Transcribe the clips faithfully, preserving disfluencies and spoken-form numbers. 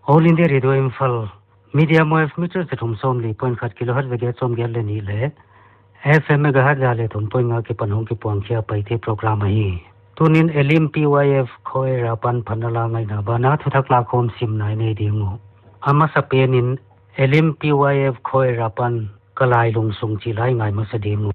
All India Radio Imphal, medium wave meter za thum sawmli point khat kilohertz za giat sawmgiat leh nih leh F M megahertz za leh thum point nga akipan hong kipuang khia Paite program ahi. Tunin Elim P Y F Khoer apan phatna la ngaihna banah thuthak lakhawm simna i nei ding uh. A masapen in Elim P Y F Khoer apan ka lailung sung chih la i ngai masa ding uh.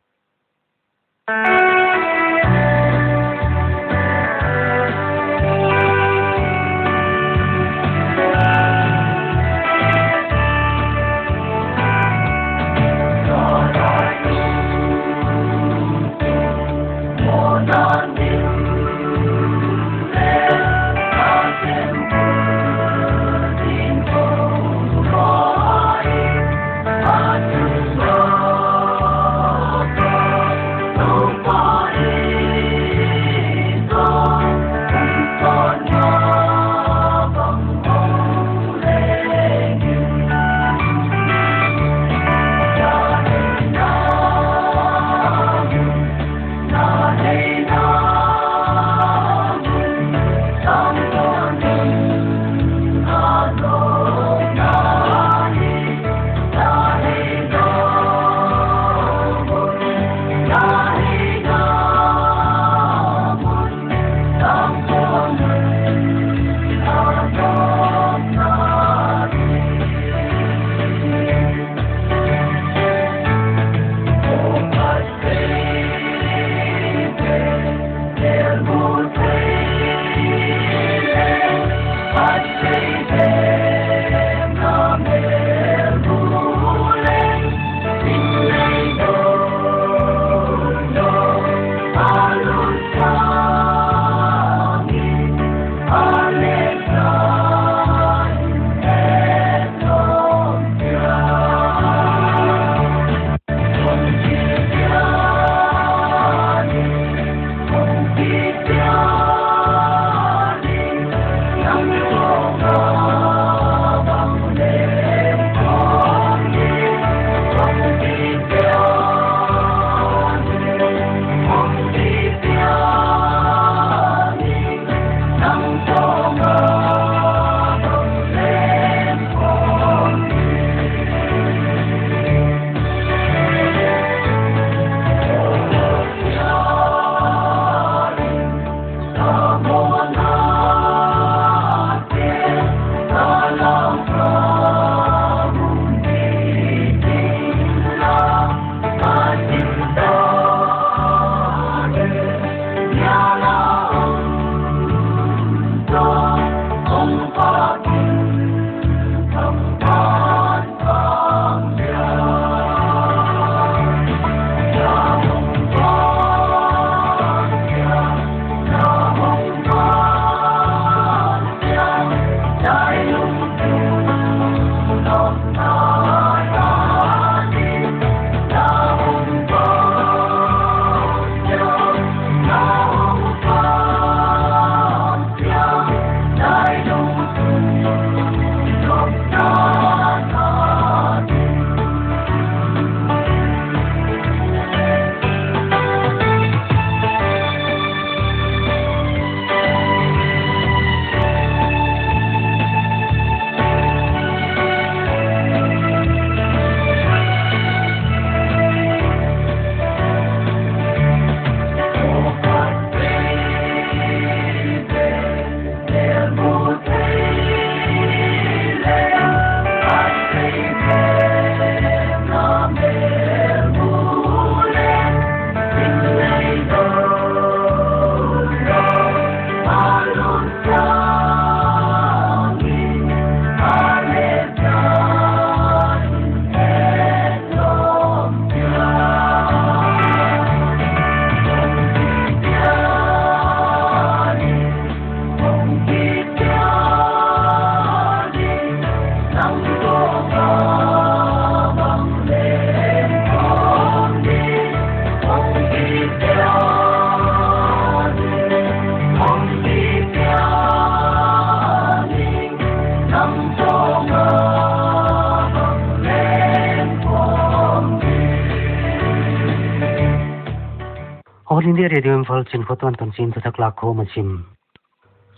All India Radio Imphal, Chin Khua Tuan Tunchin thuthak lakhawm a chim.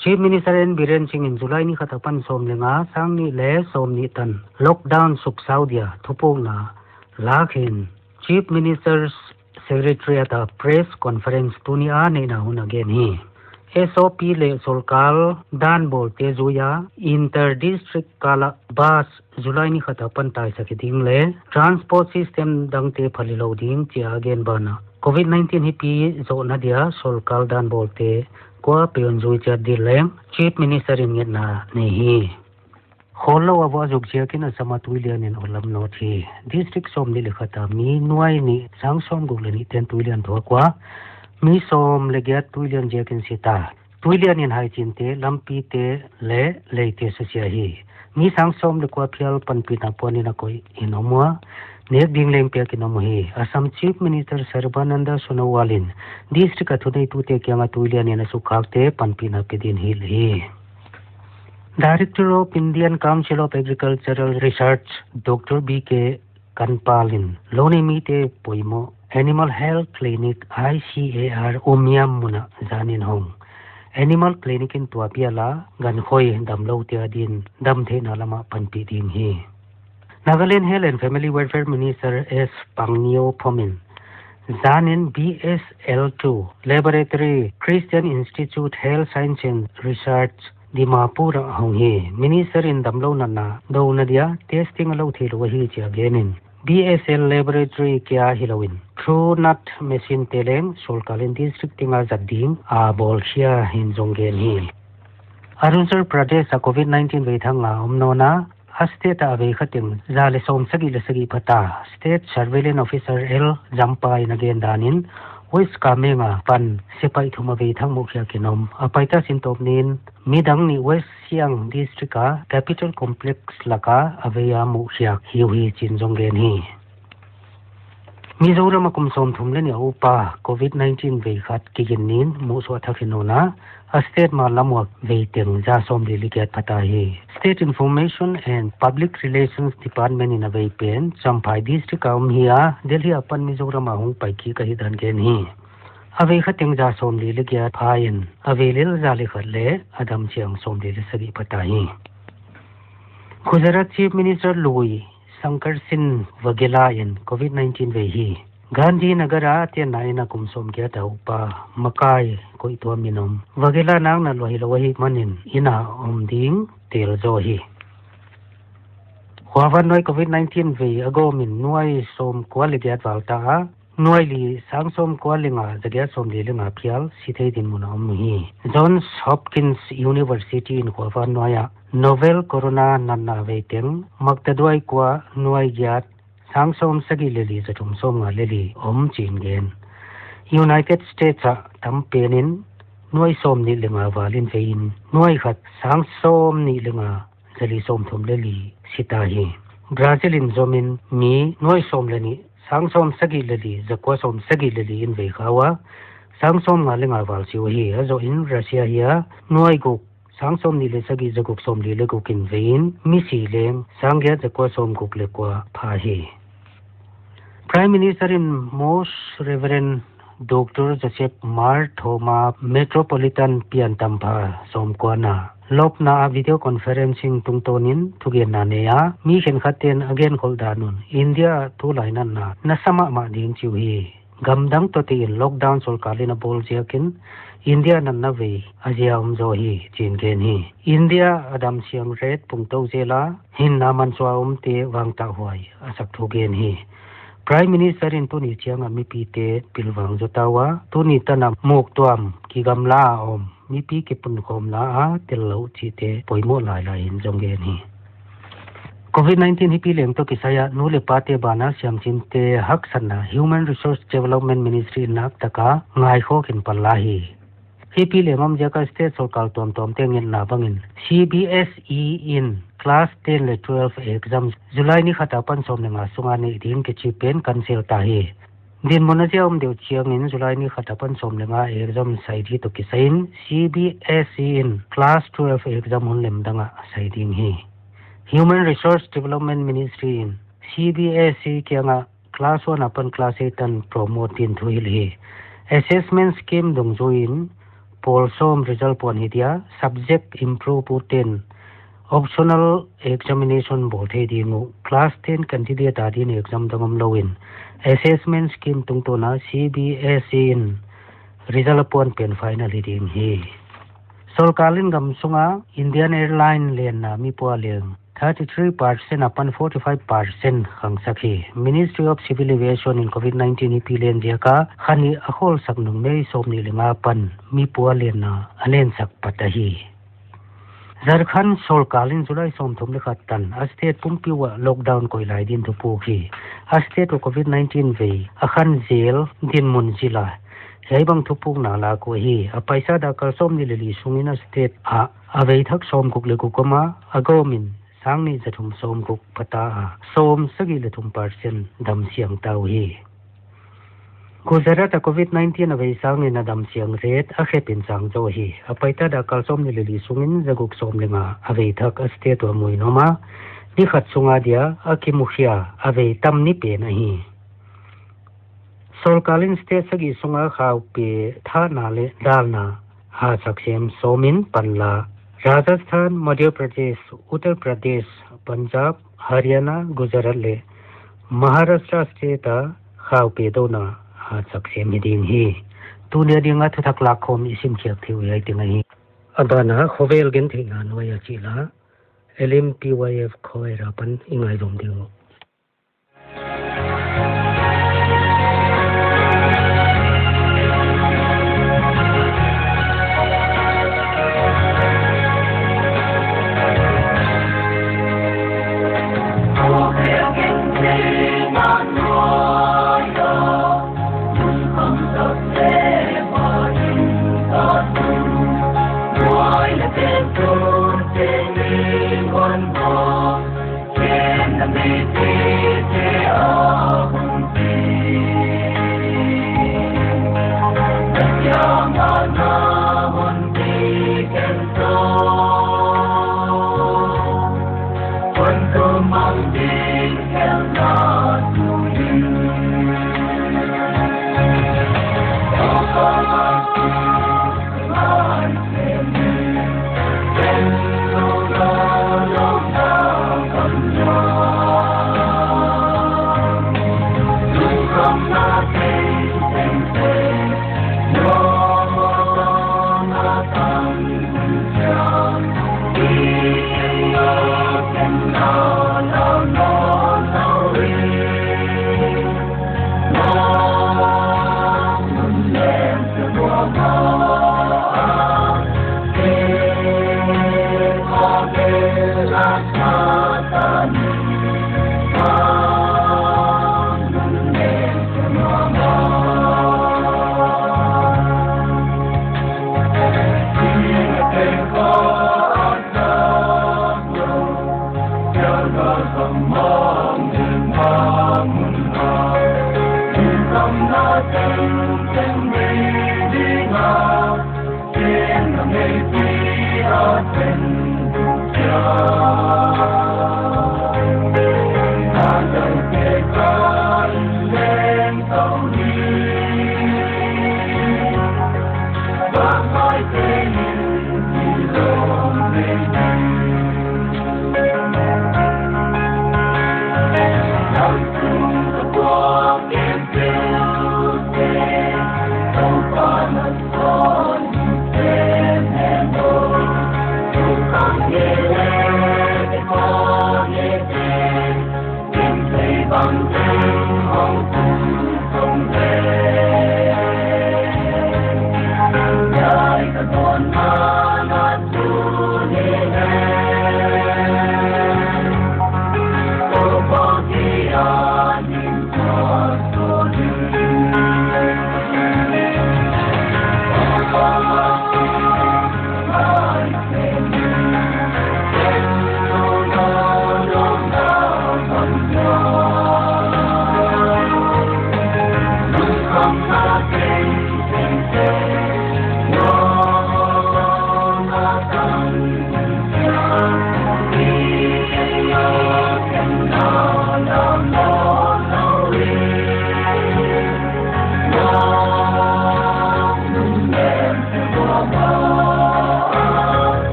Chief Minister N Biren Singh in July ni khat apan sawm leh nga, sang nih leh sawmnih tan lockdown suksau dia thupukna lak hi'n, Chief Minister's Secretariat a press conference tuni a neihna hun a gen hi. S O P leh sorkar dan bawlte zui a inter-district kal ah bus July ni khat apan taisak hi ding leh transport system dangte phal hilou ding chia a gen banah, COVID nineteen hipi zohna dia sorkar dan bawlte kuapeuh in zui chiat ding leng Chief Minister in ngetna nei hi. Khollou a vuah zuk ziakin Assam a tuilian in olam nawn hi. District sawmnih leh khat a mi nuai nih sang sawmguk leh nih ten tuilian thuak ua, mi sawm leh giat tuilian ziakin si ta. Tuilian in haichinte, lampite leh leite susia hi. Mi sang sawm leh kua phial panpihna puan in a koih in om ua, nek ding leng piak in om uhi. Assam Chief Minister Sarbananda Sonowal in district a thuneitute kiang a tuilian in a sukkhakte panpihna pe ding hilh hi. Director of Indian Council of Agricultural Research, Doctor B K Kanpal in lou nei mite poimoh Animal Health Clinic, I C A R, Umiam mun ah zan in hong. Animal Clinic in tua bial a gankhoi damloute adin damtheihna lam ah panpih ding hi. Nagaland Health and Family Welfare Minister S Pangneophom in zan in B S L two Laboratory, Christian Institute Health Science and Research, Dimapur ah hong hi. Minister in damlou natna douna dia testing a lou theilou ahi chia gen in, B S L Laboratory kia hilou in, TrueNat machine te leng sorkar in district teng a zat ding a bawl khia hi'n zong gen hi. Arunachal Pradesh a COVID nineteen veithang nga om nawn a, a state a veikha teng za leh sawmsagih leh sagih pha ta. State Surveillance Officer L Jampa in a gen dan in, West Kameng apan sepaih thum a veithang mukhia in om. A paita sintawp nih in midang nih West Siang District a Capitol Complex lak a a vei a mukhia hi uh hi chi'n zong gen hi. Mizoram a kum sawmthum leh nih a upa COVID nineteen veikhat kigin nin muhsuah thak hi nawn a, a state ma lam uah veiteng za sawmli leh giat pha ta hi. State Information and Public Relations Department in a vei pen Champhai District a om hi a, Delhi apan Mizoram a hong pai kik ahi dan gen hi. A veikha teng za sawmli leh giat pha in, a vei lel za leh khat leh a dam chiang sawmli leh sagih pha ta hi. Gujarat Chief Minister lui Shankar Singh Waghela in COVID nineteen vei hi. Gandhinagar a tenna inn a kum sawmgiat a upa makai koih tuam in om. Waghela nakna lua hilou ahihman in inn a om ding tel zaw hi. Khuavan nuai COVID nineteen vei a gawm in nuai sawmkua leh giat val ta a, nuai li sang sawmkua leh nga zagiat sawmli leh nga phial si thei dinmun a om hi. Johns Hopkins University in khuavan nuai ah novel corona natna veiteng maktaduai kua nuai giat sang sawmsagih leh li zathum sawmnga leh li om chi'n gen. United States ah tam pen in nuai sawmnih leh nga val in vei in nuai khat sang sawmnih leh nga zali sawmthum leh li si ta hi. Brazil in zom in mi nuai sawm leh nih sang sawmsagih leh li zakua sawmsagih leh li in vei kha ua, sang sawmnga leh nga val si uhi. A zoh in Russia hi a, nuai guk sang sawmnih leh sagih zaguk sawmli leh guk in vei in mi si leng sang giat zakua sawmguk leh kua pha hi. Prime Minister in Most Reverend Doctor Joseph Mar Thoma Metropolitan Piantampha sawmkuana lopna a video conferencing tungtawn in thugenna nei a, mi khenkhat ten a genkholh dan un India tulai natna nasa mahmah ding chi uhi. Gamdang toh te in lockdown sorkar in a bawl ziakin India natna vei a zia om zaw hi chi'n gen hi. India a dam siang rate pungtou zel a, hinna mansuah omte vangtahhuai a sak thu gen hi. Prime Minister in tuni chiang a mipite pilvang zaw ta ua, tuni tan a muktuam kigamla a om, mipi kipunkhawmna a tel lou chihte poimoh lailai in zong gen hi. COVID nineteen hipi leng toh kisai a nu leh pate banah siamchinte haksatna Human Resource Development Ministry in naktak a ngaikhawk in panla hi. Hipi leng om ziak a state sorkar tuamtuamte ngetna bangin C B S E in class ten leh twelve exam July ni khat apan sawm leh nga sunga neih ding kichi pen cancel ta hi. Dinmun a zia om deuh chiangin July ni khat apan sawm leh nga exam sai di toh kisai in C B S E in class twelve exam hun lemdang a sai ding hi. Human Resource Development Ministry in C B S E kiang a class one apan class eight tan promote din thu hilh hi. Assessment scheme dungzui in pawl sawm result puan hi dia, subject improve uten optional examination bawl thei ding uh, class ten candidate a din exam dang om lou in, assessment scheme tungtawn a C B S E in result a puan pen final hi ding hi. Sorkar in gam sunga Indian Airline lenna mi pual leng thirty three percent apan forty five percent khangsak hi. Ministry of Civil Aviation in COVID nineteen hipi len ziaka khan nih a khawlsak nung May sawmnih leh nga apan mi pual lenna a lensak pat ahi. Jharkhand sorkar in July sawmthum leh khat tan a state pumpi uah lockdown koih lai din thupuk hi. A state uah COVID nineteen vei a khan zel dinmun zila hiai bang thupukna lak uh ahi. A paisa dak kal sawmnih leh li sungin a state ah a vei thak sawmguk leh guk om a, a gawm in sang nih za thum sawmguk phata a, sawmsagih leh thum percent damsiang ta uhi. Gujarat a COVID nineteen a vei sangin a damsiang rate a khep in sang zaw hi. A paita dak kal sawmnih leh li sungin zaguk sawm leh nga a vei thak a state uah muin om a, ni khat sunga dia a kimukhia a vei tam ni pen ahi. Sorkar in state sagih sunga khaupi thahna leh dalna hatsak sem sawmin panla. Rajasthan, Madhya Pradesh, Uttar Pradesh, Punjab, Haryana, Gujarat leh Maharashtra state a khaupi douna hatsak sem hi ding hi. Tuni a dinga thuthak lakkhawm i simkhiak theih uh hiai teng ahi. A bana khovel gentheihna nuai a chih la, L M P Y F Khawera pan i ngaizom ding uh.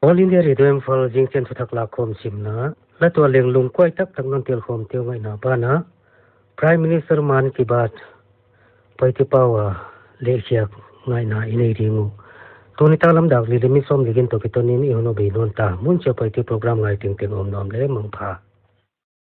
All India Radio Imphal, zingchiang thuthak lakkhawm simna. La tua leng lungkuai taktak non telkhawm teu ngaihna banah Prime Minister Mann Ki Baat Paite pau a lehkhiak ngaihna i nei ding uh. Tuni nitaklam dak li leh minute sawmli gin toh kiton in i hun uh bei nawn ta. Mun chiah Paite program ngai tengteng om nuam leh mangpha.